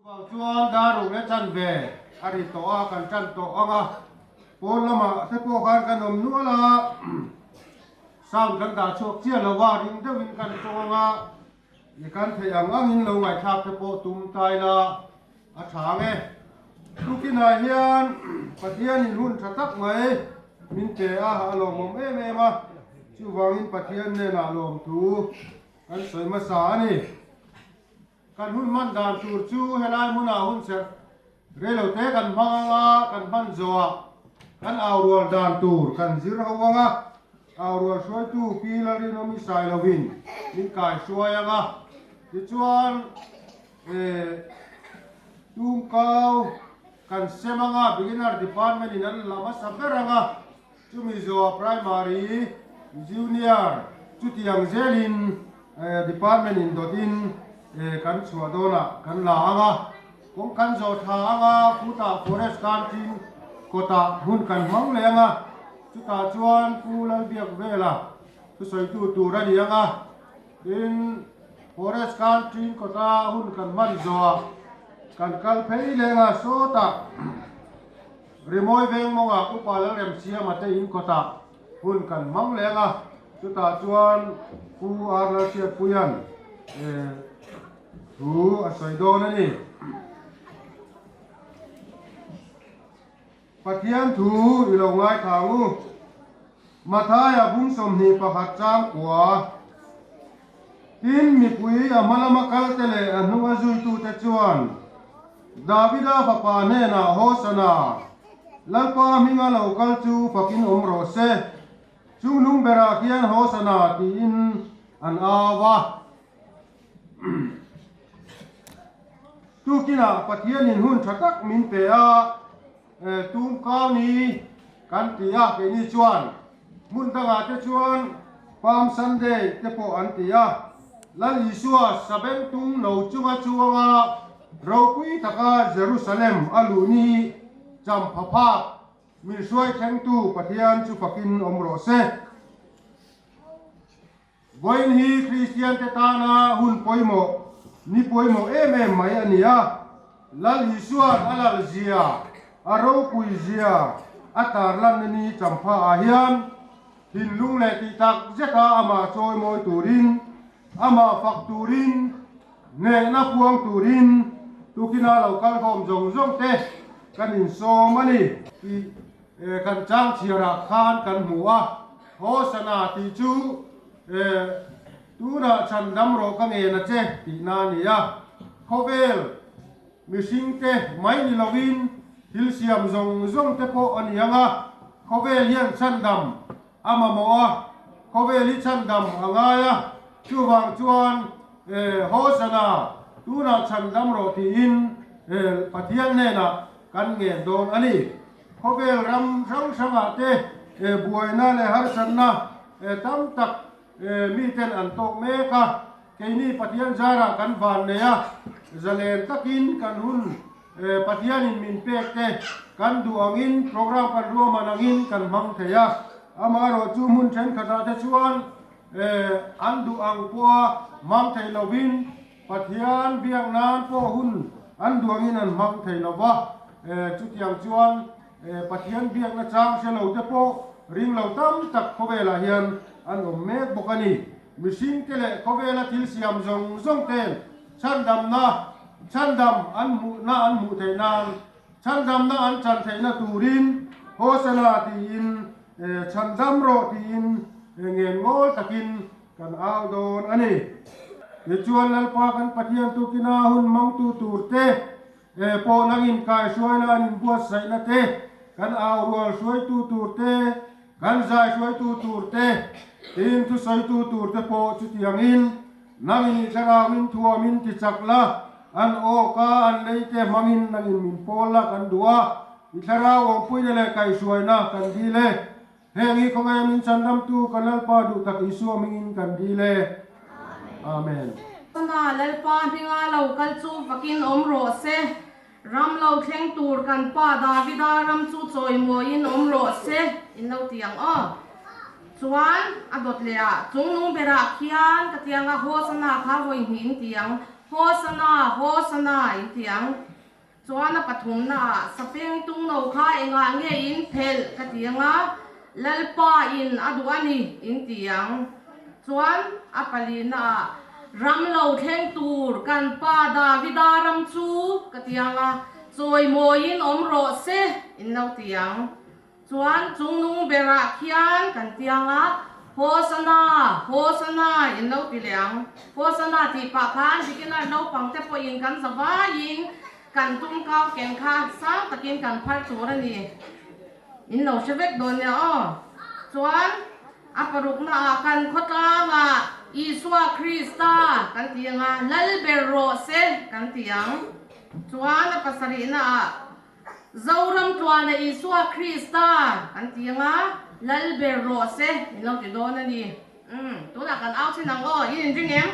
Chuvang chuan dar ruk leh chan ve a ri tawh a, kan tan tawh ang a, pawn lamah te pawh khan kan awm nual a, sound kan dah chhuak chiah lo a, ring deuhin kan tawng ang a, i kan theih ang angin lo ngaihthlak te pawh tum ta ila a tha ang e. Tukinah hian Pathianin hun tha tak mai min pe a, a lawmawm em em a, chuvangin Pathian hnenah lawmthu kan sawi hmasa a ni. Kan hun hman dan tur chu helai hmunah hun serh reilote kan hmang ang a, kan hman zawhah kan aurual dan tur kan zir ho ang a, aurual hruaitu Pi Lalrinawmi Sailovin min kai hruai ang a, tichuan tumkau kan sem ang a, Beginner Department in an la hmasa ber ang a, Chumi zawh Primary, Junior chutiang zelin Department in dawtin kan chhuah dawnah kan la ang a, kawng kan zawh tha ang a, khutah Forest Country kawtah hmun kan hmang leh ang a, chutah chuan Pu Lalbiakvela thusawitu tur a ni ang a, tin Forest Country kawta hun kan hman zawhah kan kal phei leh ang a, sawtah. Rimawi veng mawngah Upa Lalremsiama te in kawtah hun kan hmang leng a, chutah chuan Pu R Lalhriatpuia'n thu a sawi dawn a ni. Pathian thu i lo ngaithla ang u. Mathaia bung 21 chang kua. Tin, mipui a hma lama kalte leh a hnunga zuitute chuan Davida fapa hnenah Hosana, Lalpa hminga lo kal chu fakin awm rawh se, chung hnung berah khian Hosana tiin an au a. Tukinah Pathianin hun tha tak min pe a, tumkau ni kan ti a, keini chuan hmun dangah te chuan Palm Sunday te pawh an ti a. Lal Isua sabengtung lo chunga chuanga ropui taka Jerusalem a luh ni champha phak min hruai thlengtu Pathian chu fakin awm rawh se. Vawiin hi Kristian te tana hun pawimawh, ni pawimawh em em mai a ni a. Lal Isua'n a lal zia, a ropui zia a tarlanna ni champha ah hian thinlung leh tih tak zeta amah chawimawi turin, amah fak turin, hnehna puang turin tukina lo kal khawm zawng zawng te kan insawm a ni tih kan chang chhiarah khan kan hmu a. Hosana tih chu tunah chhan dam rawh ka ngen a che tihna a ni a. Khawvel mihringte mai ni lovin thil siam zawng zawng te pawh a ni ang a, khawvel hian chhan dam a mamawh a, khawvel hi chhan dam a ngai a, chuvang chuan Hosana tunah chhan dam rawh tiin Pathian hnenah kan ngen dawn a ni. Khawvel ram hrang hrangah te buaina leh harsatna tam tak miten an tawk mek a, keini Pathian zarah kan van nei a, zalen takin kan hun Pathianin min pek te kan duh angin program kan ruahman angin kan hmang thei a, amaherawhchu hmun thenkhatah te chuan an duh ang pawha hmang thei lovin Pathian biak nan pawh hun an duangin an hmang thei lo va, chutiang chuan Pathian biakna chang hre lo te pawh ring lo tam tak khawvelah hian an awm mek bawk a ni. Mihringte leh khawvela thil siam zawng zawng ten chhandamna chhandam an hmuhna an hmuh theih nan chhandamna an chan theihna turin Hosana tiin chhandam rawh tiin ngen ngawl takin Kan au dawn a ni. Tichuan Lalpa kan Pathian tukina hun hmangtu turte pawh nangin kaihruaina an inbuatsaihna te, kan au rual hruaitu turte, kan zai hruaitu turte, tin thusawitu turte pawh chutiangin nangin i thlarauin thuamin tichak la, an awka an leite hmangin nangin min pawl la kan duh a, i thlarau awmpuina leh kaihhruaina kan dil e. Heng hi khawngaih min chanramtu kan Lalpa duh tak Isua hmingin kan dil e. Amen. Sana Lalpa hminga lo kal chu vakin awm rawh se. Ram lo thleng tur kan pa Davida ram chu chawimawiin awm rawh se in lo ti ang aw. Chuan a dawt leh ah chungnung berah khian ka tiang a Hosana kha vawi hnih in ti ang. Hosana, Hosana in ti ang. Chuan a pathumnaah sapeng tung no kha engah nge in phelh ka ti ang a, Lalpa in a duh a ni in ti ang. Chuan a palinaah ram lo thleng tur kan pa Davida ram chu ka ti ang a, chawimawiin awm rawh se in lo ti ang. Chuan chungnung berah khian kan tiang a, Hosana! Hosana! in lo ti leh ang. Hosana tih pah khan beginner naupang te pawhin kan za vaiin kan tum kau ken kha sang takin kan phar tur a ni. In lo hre vek dawn nia aw. Chuan a parukna ah kan khawtlangah Isua Krista kan ti ang a, Lal ber rawh se kan ti ang. Chuan a pasarihna ah Zoram tluana Isua Krista kan ti ang a, Lal ber rawh se in lo ti dawn a ni. Umm, tunah kan au chin ang aw, in inring em?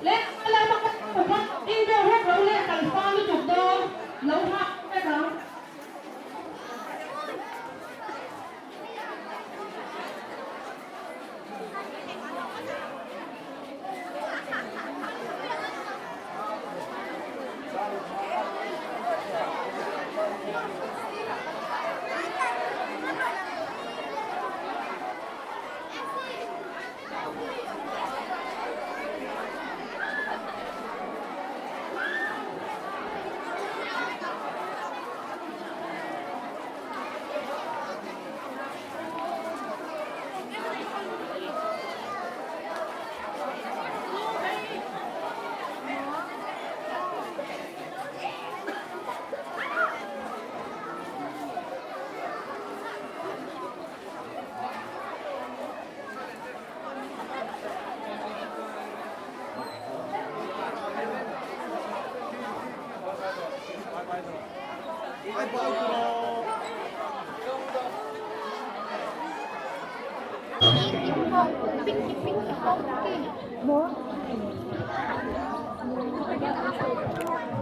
Leh lama ka ding deuh hlek lo leh kan fa lutuk dawn lo nghak vek ang.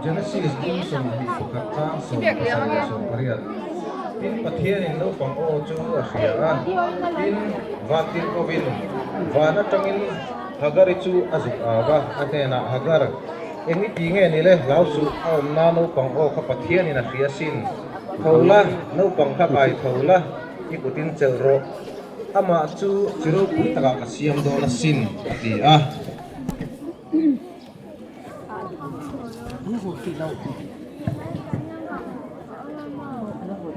Genesis bung 21 chang 17 leh 18 Tin Pathianin naupang aw chu a hria a, tin Vantirhkovin van atangin Hagari chu a zuk au a, a hnenah Hagar, Eng i ti nge ni le, hlau suh, a awmna naupang aw kha Pathianin a hria sin. Tho la, naupang kha kai tho la, i kutin chelh rawh. Amah chu chi ropui takah ka siam dawn asin, a ti a.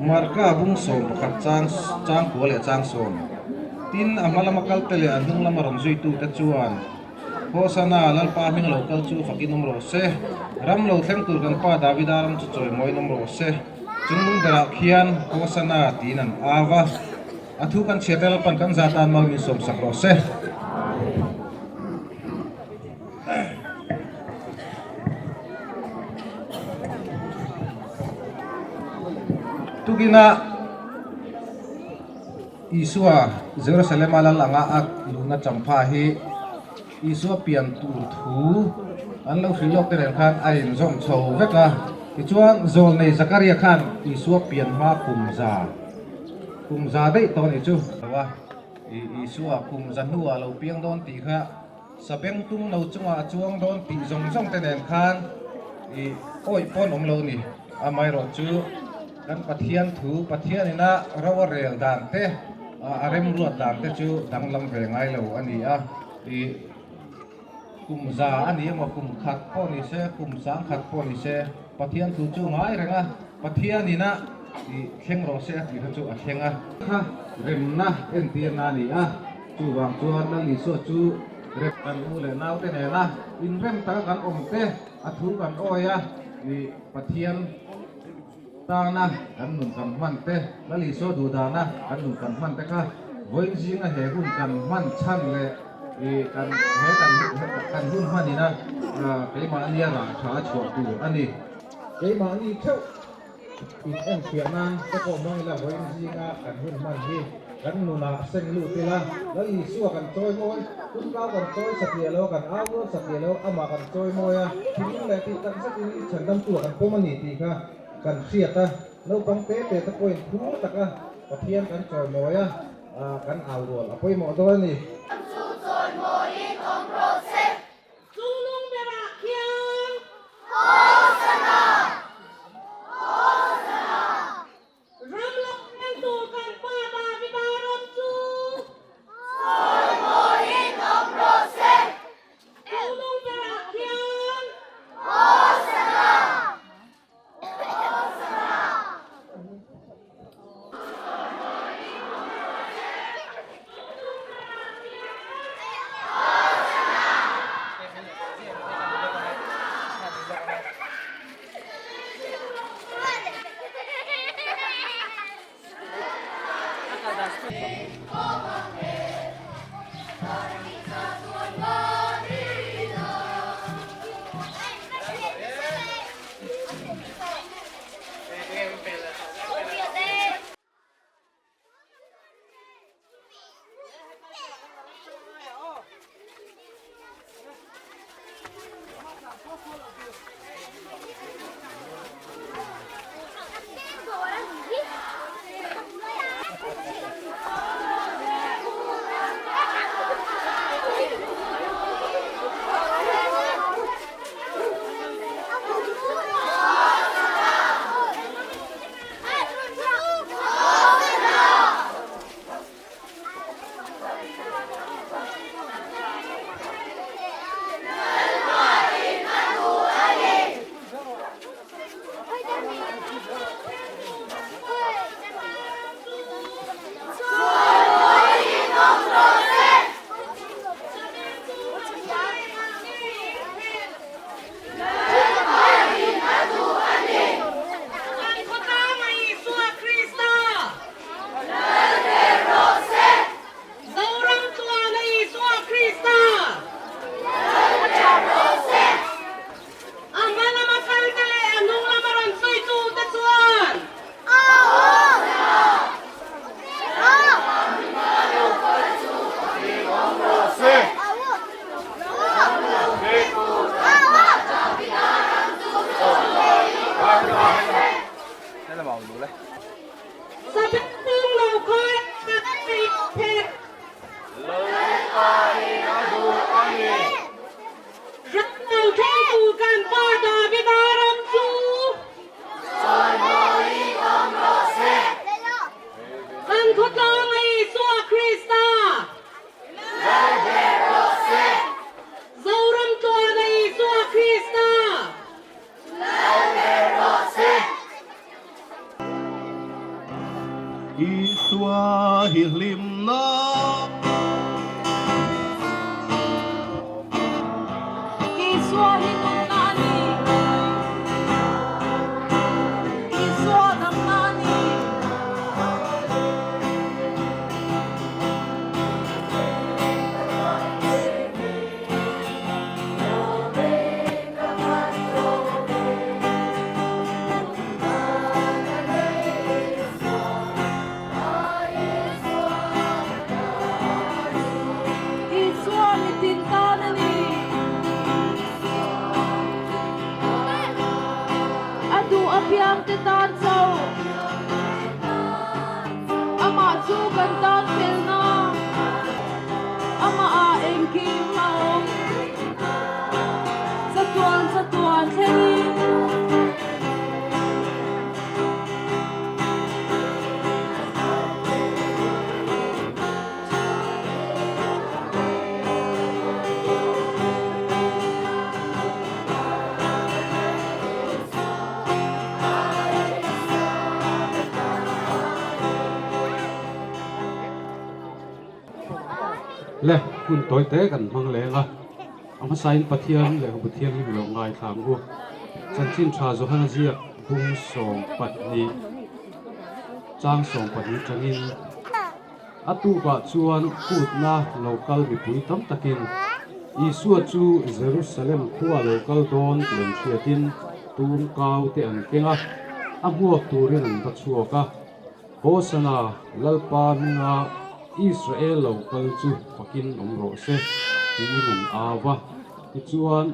Marka bung 11 chang chang kua leh chang sawm. Tin, a hma lama kalte leh a hnung lama rawn zuitute chuan, Hosana, Lalpa hming lo kal chu fakin awm rawh se. Ram lo thleng tur kan pa Davida ram chu chawimawiin awm rawh se. Chung lung berah khian Hosana tiin an au a. A thu kan chhiat e Lalpan kan za tan mal min sawmsak rawh se. Tukina Isua Jerusalema lal anga a luhna champha hi Isua pian tur thu an lo hrilh lawk te nen khan a inzawm chho vek a. Tichuan Zawlnei Zakaria khan Isua pian hma kum za kum za daih tawh a nih chu. Lo a, Isua kum za hnuah lo piang dawn tih kha Sabeng tung lo chungah a chuang dawn tih zawng zawng te nen khan i awih pawn awm lo ni. Amaherawh chu kan Pathian thu, Pathian ina ro a rel dan te, a remruat dan te chu danglam ve ngai lo a ni a. Ih kum za a ni emaw kum khat pawh ni se kum sang khat pawh ni se Pathian thu chu ngai reng a, Pathian ina ih thleng rawh se a tih kha chu a thleng a. Kha remna entirna a ni a, chuvang chuan Lal Isua chu rem kan u leh naute nena inrem taka kan awm te a thu kan awi a, ih Pathian tana kan nun kan hman te, Lal Isua duh dana kan nun kan hman te kha vawiin zinga he hun kan hman chhan leh ih kan he kan kan hun hman ina keimahnia rah tha a chhuah tur a ni. Keimahni theuh in enfiah nan te pawh hmang ila vawiin zinga kan hun hman hi kan nunah seng lut ila, Lal Isua kan chawi mawi, tumkau kan chawi satliah lo, kan au rual satliah lo, amah kan chawi mawi a, thinlung leh tih tak zetin i chhandamtu ah kan pawm a ni tih kha kan hriat a, naupang te te te pawhin phur taka Pathian kan chawi mawi a, kan au rual a pawimawh dawn a ni. Chu chawi mawiin awm rawh se. Chungnung berah khian. Hosana! Hosana! Ram lo thleng tur kan Pa Davida ram chu. Sawi mawiin awm rawh se. Chungnung berah khian. Hosana! Hosana! Kan khawtlang a Isua Krista. Zoram chuan a Isua Krista. A hma lama kalte leh a hnung lama rawn sawitute chuan. Sabengtung lo kha phet. Ram lo thlengtu kan Pa Davida ram chu. Kan khawtlang a Isua Krista. Zoram tluan a Isua Krista. Isua hi hlimna. Isua hi nunna a ni. Isua damna a ni. Isua mitin tan a ni. A duh apiang te tan chauh. Amah chu kan tan felna. Amah ah engkim a awm. Chatuan chatuan thlengin. Hun tawi te kan hmang leng a, a hmasain Pathian lehkhabu thianghlim lo ngaithla ang u. Chanchin tha Johana ziak bung 12 chang 12 tangin a tukah chuan kutna lo kal mipui tam takin Isua chu Jerusalem khua lo kal dawn tih an hriatin tumkau te an keng a, a hmuak turin an va chhuak a. Hosana, Lalpa hminga Israel lo kal chu fakin awm rawh se, tiin an au va. Tichuan,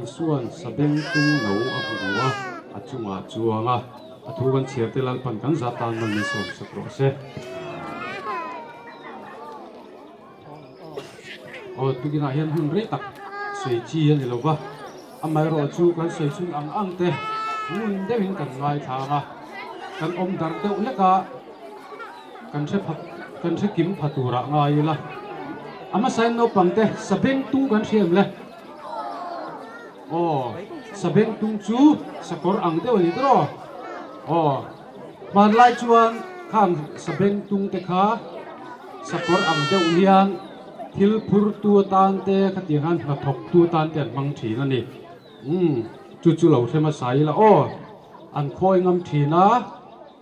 Isua'n sabeng tung no a hmu a, a chungah a chuang a. A thu kan chhiar te Lalpan kan zah tan man min sawm sak rawh se. Aw, tukinah hian hun rei tak sawi chi a ni lo va, amaherawh chu kan sawi chhun ang ang te ngun deuhin kan ngaithla ang a, kan awm darh deuh hlek a, kan hre pha kan hre kim pha turah ngai ila. A hmasain naupang te sabeng tung kan hria em le? Aw, sabeng tung chu sakawr ang deuh a ni tawh aw. Aw. Hmanlai chuan khang sabeng tung te kha sakawr ang deuh hian thil phur tu atan te khatiang khan hnathawk tu atan te an hmang thin a ni. Umm chu chu lo hre hmasa ila aw an khawi ngam thin a,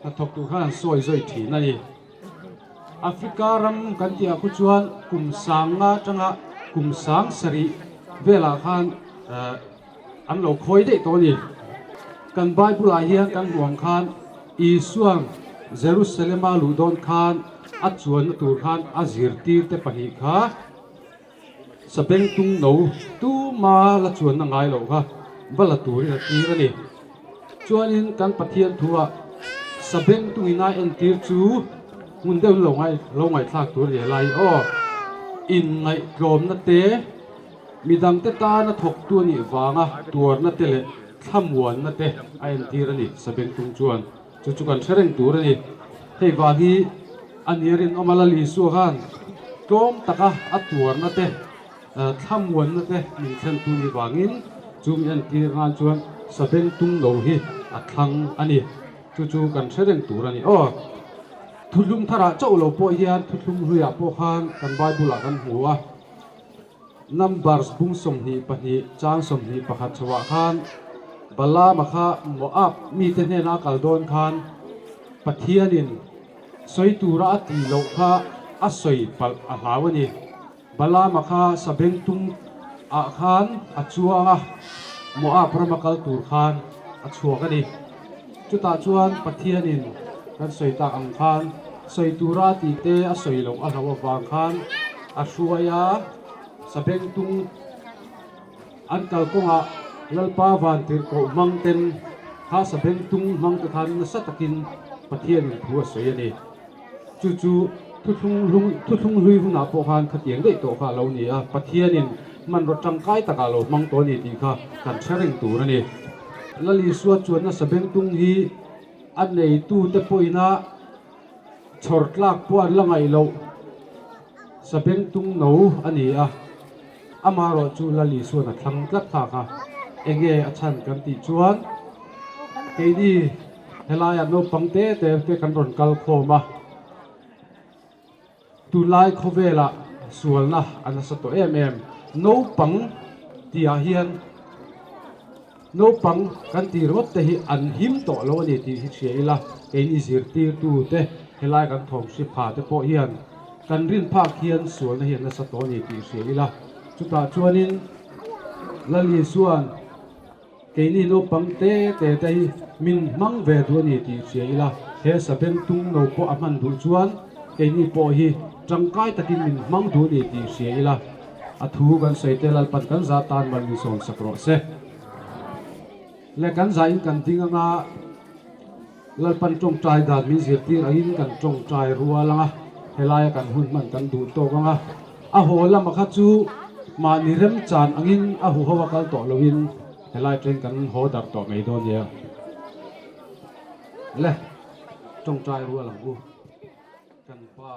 hnathawk tur khan an sawi zawi thin a ni. Africa ram kan tih ah khu chuan kum sang nga atanga kum sang sarih velah khan eh An lo khawi daih tawh a ni. Kan Bible ah hian kan hmuh ang khan Isua'n Jerusalem a luh dawn khan a chuanna tur khan a zirtir te pahnih kha sabeng tung no tuma la chuanna ngai loh kha va la turin a tir a ni. Chuanin kan Pathian thu ah sabeng tungin a entir chu hmun deuhin lo ngai lo ngaihthlak tur a ni helai hi aw. Inngaihtlawmna te. Midangte tana thawktu a nih vanga tuarna te leh thlamuanna te a entir a ni, Sabengtung chuan. Chu chu kan hre reng tur a ni. Hei vang hi a nia rinawm a Lal Isua khan tlawm taka a tuarna te, thlamuanna te min thlentu nih vangin chu mi entir nan chuan Sabengtung lo hi a thlang a ni. Chu chu kan hre reng tur a ni aw. Thuthlung tharah chauh lo pawh hian thuthlung hluiah pawh khan kan Bible-ah kan hmu a. Numbers bung 22 chang 21 chhoah khan Balaama kha Moab mite hnena a kal dawn khan Pathianin sawi tura a tih loh kha a sawi palh a hlau a ni. Balaama kha sabeng tung ah khan a chuang a, Moab rama kal tur khan a chhuak a ni. Chutah chuan Pathianin kan sawi tak ang khan sawi tura a tih te a sawi loh a hlauh avang khan a hruai a, sabeng tung an kalkawngah Lalpa vantirhkoh hmang ten kha sabeng tung hmang te khan nasa takin Pathianin thu a sawi a ni. Chu chu thuthlung hlui hunah pawh khan khatiang daih tawh kha a lo ni a, Pathianin hmanraw tangkai takah a lo hmang tawh a ni tih kha kan hre reng tur a ni. Lal Isua chuan nasa bengtung hi a neitute pawhina chhawr tlak pawh an la ngaih loh sabengtung no a ni a, amaherawh chu Lal Isua'n a thlang tlat kha kha enge a chhan kan tih chuan keini Helaiah naupang te te te kan rawn kal khawm a, tunlai khawvelah sualna a nasa tawh em em. Naupang tihah hian naupang kan tih ringawt te hi an him tawh lo a ni tih hi hria ila, keini zirtirtu te helai kan thawm hri pha te pawh hian kan rin phak hian sualna hi a nasa tawh a ni tih hria ila. Chutah chuanin Lal Isua'n. Keini naupang te te te hi min hmang ve duh a ni tih hria ila, he sabeng tung no pawh a hman duh chuan keini pawh hi tangkai takin min hmang duh a ni tih hria ila, a thu kan sawi te Lalpan kan zah tan mal min sawn sak rawh se. Le kan zahin kan ding anga Lalpan tawngtai dan min zirtir angin kan tawngtai rual anga, helaia kan hun hman kan duh tawk anga, a haw lama kha chu mahni remchan angin a huho a kal tawh loin helai atangin kan haw darh tawh mai dawn nia. Le, tawngtai rual ang u. Kan pa.